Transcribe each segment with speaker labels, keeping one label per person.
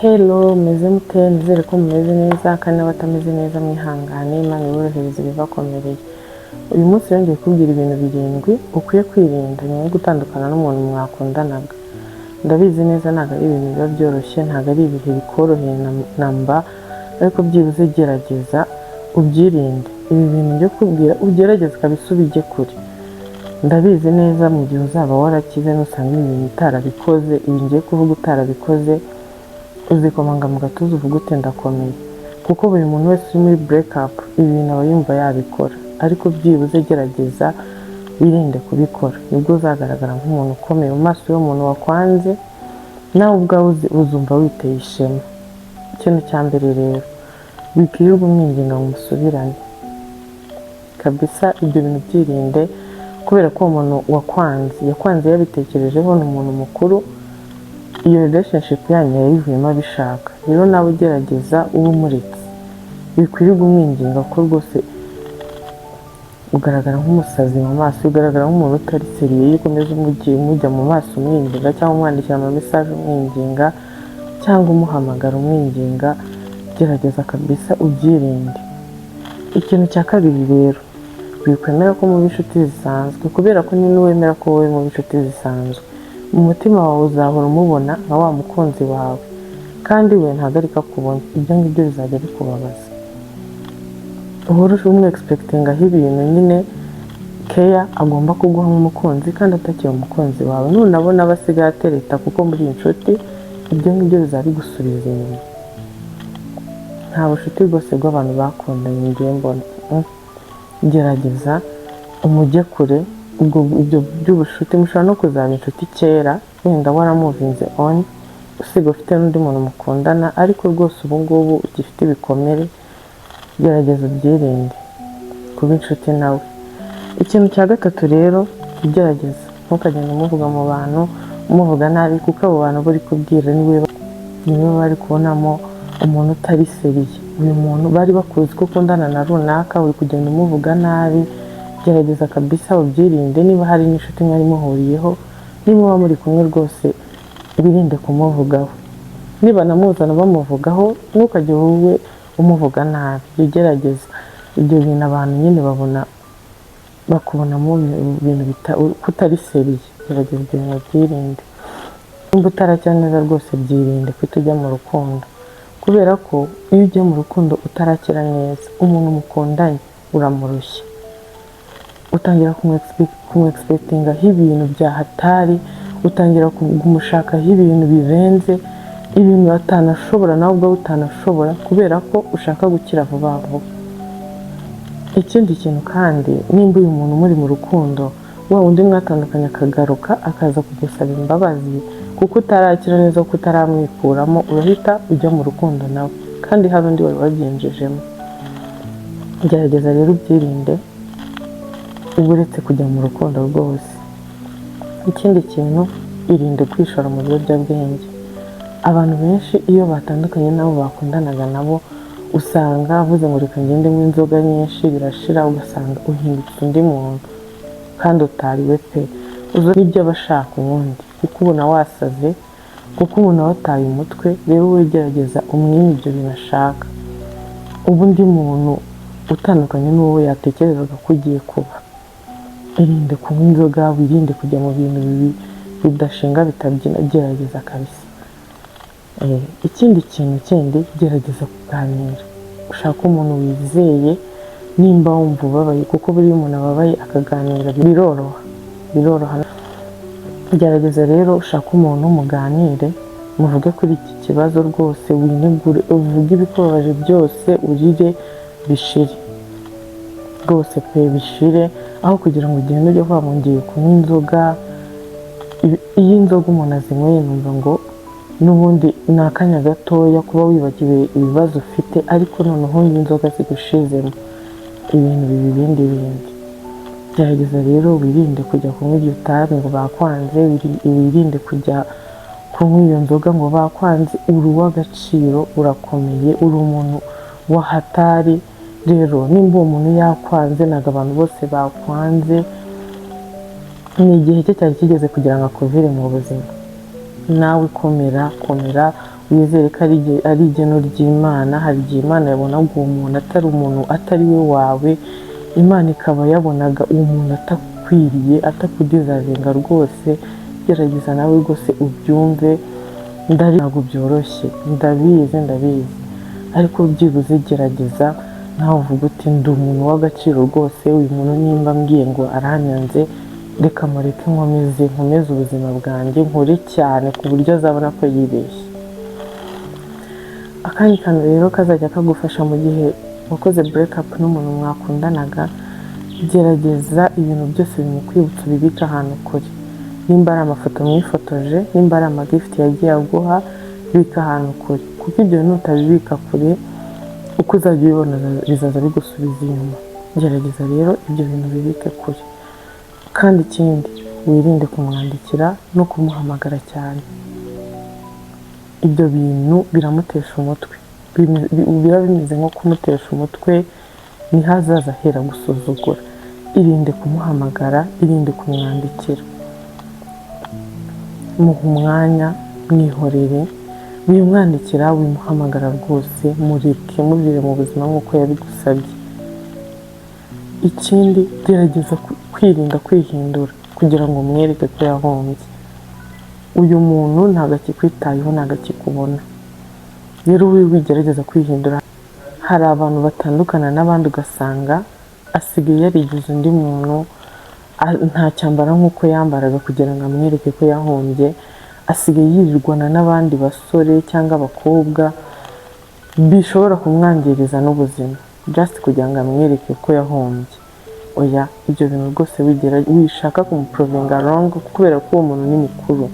Speaker 1: Hello, meze mute? Nizere ko mumeze neza, kandi n'abatameze neza mwihangane, Imana iborohereze ibibakomereye. Uyu munsi rero ngiye kubwira ibintu birindwi ukwiye kwirinda nyuma yo gutandukana n'umuntu mwakundanaga. Ndabizi neza ntabwo ari ibintu biba byoroshye, ntabwo ari ibihe bikoroheye na mba, ariko byibuze gerageza ubyirinde. Ibi bintu byo kubwira ugerageze kabisa ubijye kure. Ndabizi neza mu gihe uzaba warakize, nusanga ibi bintu utarabikoze, ibi ngiye kuvuga utarabikoze, uzikomanga mu gatuza uvuga uti: "Ndakomeye," kuko buri muntu wese uri muri break up ibi bintu aba yumva yabikora. Ariko byibuze gerageza wirinde kubikora, nibwo uzagaragara nk'umuntu ukomeye mu maso y'umuntu wakwanze, nawe ubwawe uzumva witeye ishema. Ikintu cya mbere rero, wikwirirwa umwinginga ngo musubirane kabisa. Ibyo bintu byirinde, kubera ko uwo muntu wakwanze yakwanze yabitekerejeho, ni umuntu mukuru, iyo relationship yanyu yayivuyemo abishaka. Rero nawe ugerageza ube umuretse, wikwirirwa umwinginga, kuko rwose ugaragara nk'umusazi mu maso, ugaragara nk'umuntu utari sérieux iyo ukomeza umujya mu maso umwinginga, cyangwa umwandikira ama message umwinginga, cyangwa umuhamagara umwinginga. Gerageza kabisa ubyirinde. Ikintu cya kabiri rero, wikwemera ko muba inshuti zisanzwe, kubera ko niwemera ko wowe muba inshuti zisanzwe, mu mutima wawe uzahora umubona nka wa mukunzi wawe, kandi we ntabwo ariko akubona. Ibyo ngibyo bizajya bikubabaza, uhora umu expectingaho ibintu nyine, keya agomba kuguha nk'umukunzi kandi atakiri umukunzi wawe. Nunabona aba asigaye atereta kuko muri inshuti, ibyo ngibyo bizaba bigusubiza inyuma. Nta bucuti rwose bw'abantu bakundanye ngiye mbona. Gerageza umujye kure. Ubwo ibyo by'ubucuti mushobora no kuzaba inshuti kera, wenda waramovinze on, usiga ufite n'undi muntu mukundana, ariko rwose ubu ngubu ugifite ibikomere, gerageza ubyirinde kuba inshuti nawe. Ikintu cya gatatu rero, ugerageza ntukagende umuvuga mu bantu, umuvuga nabi, kuko abo bantu bari kubwira niwe bari kubonamo umuntu utari sérieux. Uyu muntu bari bakuzi ko ukundana na runaka, uri kugenda umuvuga nabi. Gerageza kabisa ubyirinde. Niba hari n'inshuti mwari muhuriyeho, niba muba muri kumwe, rwose wirinde kumuvugaho. Niba namuzana bamuvugaho, ntukajye wowe umuvuga nabi. Jya ugerageza ibyo bintu, abantu nyine babona bakubonamo ibintu ko utari sérieux. Gerageza ibyo bintu byirinde. Nimba utarakira neza, rwose byirinde kuko ujya mu rukundo, kubera ko iyo ugiye mu rukundo utarakira neza, umuntu mukundanye uramurushya, utangira kumu expectingaho ibintu bya hatari, utangira kumushakaho ibintu birenze, ibintu atanashobora, nawe ubwawe utanashobora, kubera ko ushaka gukira vuba vuba. Ikindi kintu kandi, nimba uyu muntu muri mu rukundo, wa wundi mwatandukanye akagaruka akaza kugusaba imbabazi, kuko utarakira neza, kuko utaramwikuramo, urahita ujya mu rukundo nawe kandi hari undi wari wabyinjijemo. Gerageza rero ubyirinde, uba uretse kujya mu rukundo rwose. Ikindi kintu, irinde kwishora mu biyobyabwenge. Abantu benshi iyo batandukanye n'abo bakundanaga nabo, usanga avuze ngo: "Reka ngende nywa inzoga nyinshi birashira," ugasanga uhindutse undi muntu kandi utari we pe. Uzi n'ibyo aba ashaka ubundi, kuko ubona wasaze, kuko ubona wataye umutwe. Rero wowe gerageza umwime ibyo bintu ashaka, uba undi muntu utandukanye n'uwo yatekerezaga ko ugiye kuba. Irinde kunywa inzoga, wirinde kujya mu bintu bibi bidashinga, bitabyina. Gerageza kabisa. Ikindi kintu kindi, gerageza kuganira, ushake umuntu wizeye nimba wumva ubabaye, kuko buriya umuntu ababaye akaganira biroroha, biroroha. Gerageza rero ushake umuntu muganire, muvuge kuri iki kibazo rwose, winegure, uvuge ibikubabaje byose, urire bishire rwose pe, bishire, aho kugira ngo ugende ujye kuvuga ngo ngiye kunywa inzoga. Iyo inzoga umuntu azinyweye, numva ngo n'ubundi ni akanya gatoya kuba wibagiwe ibibazo ufite, ariko noneho iyo inzoga zigushizemo ibintu biba ibindi bindi. Gerageza rero wirinde kujya kunywa iryo tabi ngo bakwanze, wirinde kujya kunywa iyo nzoga ngo bakwanze. Uri uw'agaciro, urakomeye, uri umuntu wa hatari. Rero nimba uwo muntu yakwanze, ntabwo abantu bose bakwanze, ni igihe cye cyari kigeze kugira ngo akuvire mu buzima. Nawe komera, komera. Wizere ko ari igeno ry'Imana. Hari igihe Imana yabonaga uwo muntu atari umuntu, atari we wawe. Imana ikaba yabonaga uwo muntu atakwiriye, atakudeservinga rwose. Gerageza nawe rwose ubyumve. Ntabwo byoroshye, ndabizi, ndabizi, ariko byibuze gerageza nawe uvuga uti: "Ndi umuntu w'agaciro rwose. Uyu muntu nimba mbwiye ngo aranyanze, reka mureke, nkomeze ubuzima bwanjye, nkore cyane ku buryo azabona ko yibeshye." Akandi kantu rero kazajya kagufasha mu gihe wakoze break up n'umuntu mwakundanaga: gerageza ibintu byose bimukwibutsa ubibike ahantu kure. Nimba ari amafoto mwifotoje, nimba ari amagift yagiye aguha, bika ahantu kure, kuko ibyo bintu nutabibika kure, uko uzajya ubibona bizaza bigusubiza inyuma. Gerageza rero ibyo bintu bibike kure. Kandi ikindi, wirinde kumwandikira no kumuhamagara cyane. Ibyo bintu biramutesha umutwe. Biba bimeze nko kumutesha umutwe, niho azaza ahera gusuzugura. Irinde kumuhamagara, irinde kumwandikira, muha umwanya, mwihorere, wimwandikira, wimuhamagara rwose, mureke muvire mu buzima nk'uko yabigusabye. Ikindi, gerageza kwirinda kwihindura kugira ngo umwereke ko yahombye. Uyu muntu ntabwo akikwitayeho, ntabwo akikubona. Rero wowe wigerageza kwihindura. Hari abantu batandukana n'abandi, ugasanga asigaye yarigize undi muntu, ntacyambara nk'uko yambaraga kugira ngo amwereke ko yahombye, asigaye yirirwana n'abandi basore cyangwa abakobwa bishobora kumwangiriza n'ubuzima, just kugira ngo amwereke ko yahombye. Oya, ibyo bintu rwose wigera wishaka kumuprovinga wrong, kubera ko uwo muntu ni mukuru.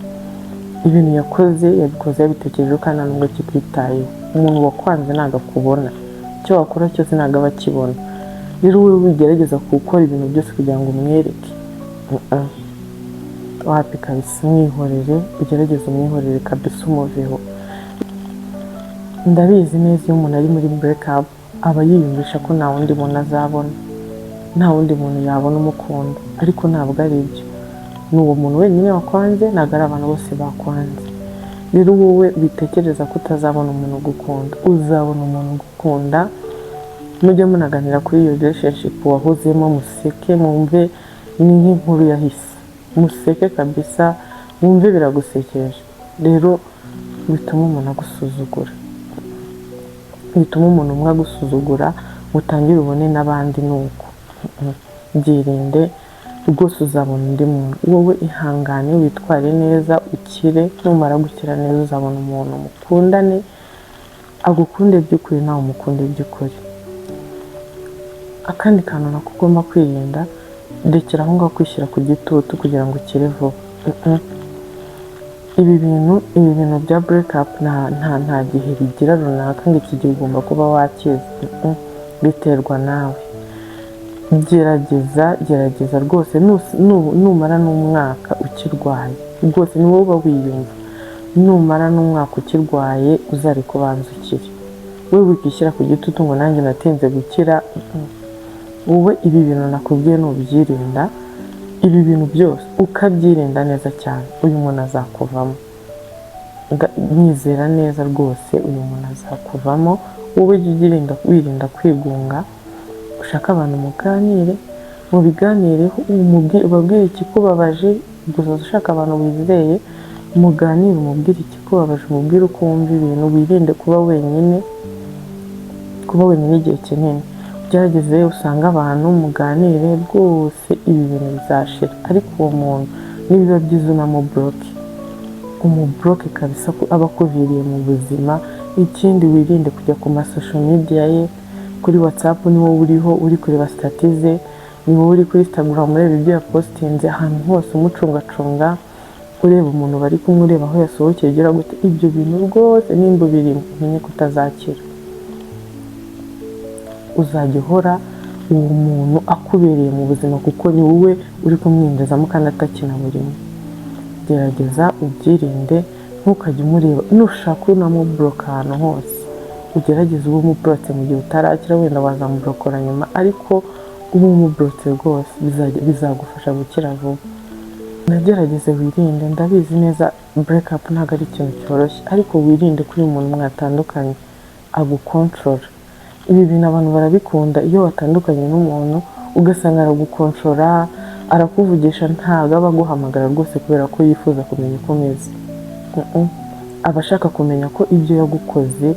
Speaker 1: Ibintu yakoze, yabikoze yabitekerejeho, kandi nta nubwo akikwitayeho. Umuntu wakwanze ntabwo akubona, icyo wakora cyose ntabwo aba akibona. Rero wowe wigerageza gukora ibintu byose kugira ngo umwereke. Wapi kabisa, umwihorere, ugerageze umwihorere kabisa, umuveho. Ndabizi neza, iyo umuntu ari muri break up aba yiyumvisha ko nta wundi muntu azabona, nta wundi muntu yabona umukunda, ariko ntabwo ari byo. Ni uwo muntu wenyine wakwanze, ntabwo ari abantu bose bakwanze. Rero wowe witekereza ko utazabona umuntu ugukunda, uzabona umuntu ugukunda. Mujye munaganira kuri iyo relationship wahozemo, museke, mwumve ni nk'inkuru yahise, museke kabisa, wumve biragusekeje. Rero bituma umuntu agusuzugura, bituma umuntu umwe agusuzugura, utangire ubone n'abandi. Ni uko byirinde rwose, uzabona undi muntu. Wowe ihangane, witware neza, ukire. Numara gukira neza, uzabona umuntu mukundane, agukunde by'ukuri, nawe umukunde by'ukuri. Akandi kantu nako ugomba kwirinda: rekera aho ngaho kwishyira ku gitutu kugira ngo ukire vuba. Ibi bintu bya break up nta gihe bigira runaka ngo iki gihe ugomba kuba wakize. Biterwa nawe. Gerageza, gerageza rwose. Numara n'umwaka ukirwaye rwose, ni wowe uba wiyumva. Numara n'umwaka ukirwaye, uzareke ubanza ukire. We wikishyira ku gitutu ngo nanjye natinze gukira. Wowe ibi bintu nakubwiye nubyirinda, ibi bintu byose ukabyirinda neza cyane, uyu muntu azakuvamo. Nyizera neza rwose, uyu muntu azakuvamo. Wowe jya ugirinda, wirinda kwigunga, ushake abantu muganire, mubiganireho, ubabwire ikikubabaje. Gusa ushaka abantu wizeye muganire, umubwire ikikubabaje, umubwire uko wumva ibintu. Wirinde kuba wenyine, kuba wenyine igihe kinini. Ugerageze usange abantu muganire rwose, ibi bintu bizashira. Ariko uwo muntu nibiba byiza unamublocke, umublocke kabisa, ko aba akuviriye mu buzima. Ikindi, wirinde kujya ku ma social media ye. Kuri WhatsApp ni wowe uriho uri kureba status ze, ni wowe uri kuri Instagram ureba ibyo yapostinze, ahantu hose umucungacunga, ureba umuntu bari kumwe, ureba aho yasohokeye, ugira gute. Ibyo bintu rwose nimba ubirimo, umenye ko utazakira. Uzajya uhora uwo muntu akubereye mu buzima, kuko ni wowe uri kumwinjizamo kandi atakinaburimo. Gerageza ubyirinde, ntukajye umureba. Nushaka unamublocka ahantu hose, ugerageze ube umublotse mu gihe utarakira. Wenda wazamublokora nyuma, ariko ube umublotse rwose, bizagufasha gukira vuba. Nagerageze wirinde. Ndabizi neza, break up ntabwo ari ikintu cyoroshye, ariko wirinde ko uyu muntu mwatandukanye agukontorora. Ibi bintu abantu barabikunda. Iyo watandukanye n'umuntu ugasanga aragukontorora, arakuvugisha, ntabwo aba aguhamagara rwose kubera ko yifuza kumenya uko umeze. Aba ashaka kumenya ko ibyo yagukoze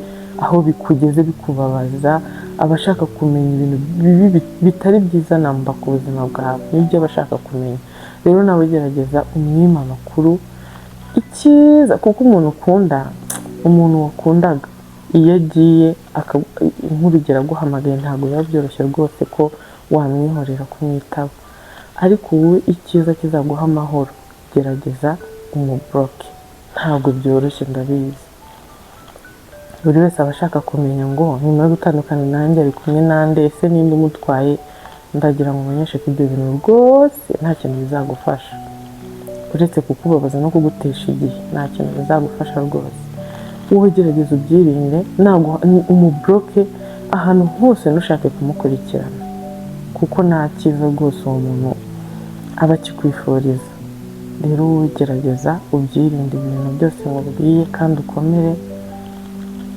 Speaker 1: aho bikugeze bikubabaza, aba ashaka kumenya ibintu bibi bitari byiza namba ku buzima bwawe, nibyo aba ashaka kumenya. Rero nawe gerageza umwime amakuru. Icyiza, kuko umuntu ukunda, umuntu wakundaga, iyo agiye, nk'urugero aguhamagaye, ntabwo biba byoroshye rwose ko wamwihorera kumwitaba. Ariko wowe icyiza kizaguha amahoro, gerageza umuboroke. Ntabwo byoroshye, ndabizi. Buri wese aba ashaka kumenya ngo nyuma yo gutandukana nanjye ari kumwe nande? Ese ninde umutwaye? Ndagira ngo umenyeshe ko ibyo bintu rwose nta kintu bizagufasha uretse kukubabaza no kugutesha igihe. Nta kintu bizagufasha rwose. Wowe gerageza ubyirinde, ntabwo umuboroke ahantu hose, ntushake kumukurikirana, kuko nta cyiza rwose uwo muntu aba akikwifuriza. Rero wowe gerageza ubyirinde ibintu byose nkubwiye kandi ukomere.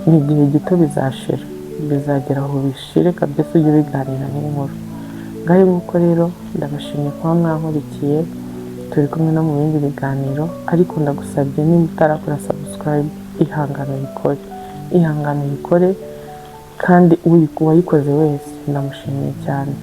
Speaker 1: Ni igihe gito, bizashira, bizagera aho bishire kabisa, ujye ubiganira n'inkuru. Ngayo nguko rero, ndabashimiye kuba mwankurikiye. Turi kumwe no mu bindi biganiro, ariko ndagusabye, niba utarakora subscribe, ihangane uyikore, ihangane uyikore. Kandi uwayikoze wese ndamushimiye cyane.